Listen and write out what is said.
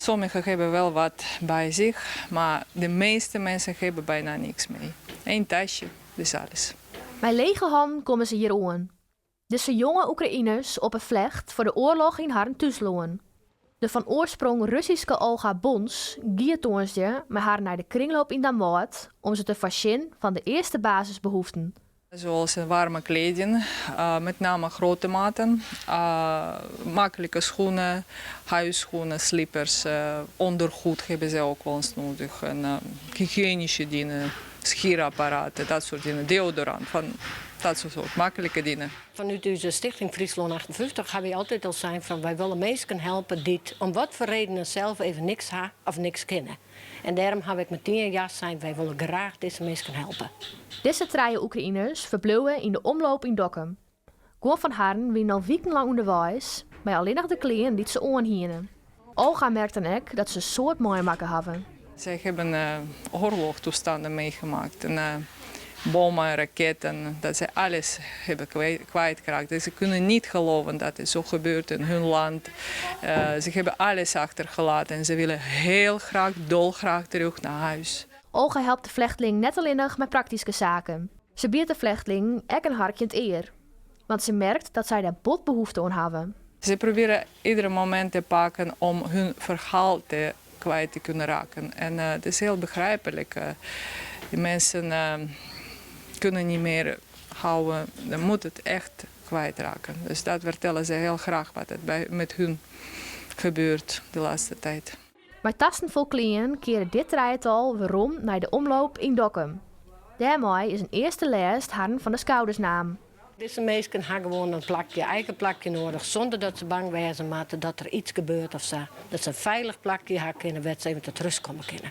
Sommigen hebben wel wat bij zich, maar de meeste mensen hebben bijna niks mee. Eén tasje, dus alles. Mei lege hannen komme se hjir oan. Dizze jonge Oekraïners op 'e flecht foar de oarloch yn harren thúslân. De fan oarsprong Russyske Olga Bons gie tongersdei mei harren nei de kringloop yn Damwâld om se te foarsjen fan de earste basisbehoeften. Zoals warme kleding, met name grote maten, makkelijke schoenen, huisschoenen, slippers, ondergoed hebben ze ook wel eens nodig. En hygiënische dingen, scheerapparaten, dat soort dingen, deodorant, van dat soort makkelijke dingen. Fanút ús Stichting Fryslân 58 ha wy altyd al sein fan wy wolle minsken helpe dy't om wat foar redenen sels even niks ha of niks kinne. En dêrom ha ik metien ja sein, wy wolle graach dizze minsken helpe. Dizze trije Oekraïners ferbliuwe yn de Omloop yn Dokkum. Guon fan harren wiene al wikenlang ûnderweis, mei allinnich de klean dy't se oan hiene. Olga merkt dan ek dat se in soad meimakke hawwe. Zij hebben oorlogtoestanden meegemaakt. En bommen, raketten, dat ze alles hebben kwijtgeraakt. Dus ze kunnen niet geloven dat het zo gebeurt in hun land. Ze hebben alles achtergelaten en ze willen heel graag, dolgraag terug naar huis. Olga helpt de flechtling net allinnich mei praktyske saken. Se biedt de flechtling ek in harkjend ear. Want se merkt dat sy dêr bot behoefte oan hawwe. Ze proberen iedere moment te pakken om hun verhaal te kwijt te kunnen raken. En het is heel begrijpelijk. Die mensen kunnen niet meer houden, dan moet het echt kwijtraken. Dus dat vertellen ze heel graag wat het met hun gebeurt de laatste tijd. Mei tassen fol klean keare dit trijetal werom nei de Omloop yn Dokkum. Dêrmei is in earste lêst harren fan de skouders naam. Dizze minsken ha gewoan in plakje, eigen plakje nedich, sûnder dat se bang wêze moatte dat der yts gebeurt of sa. Dat se in feilich plakje ha kinne wêr't se even ta rêst komme kinne.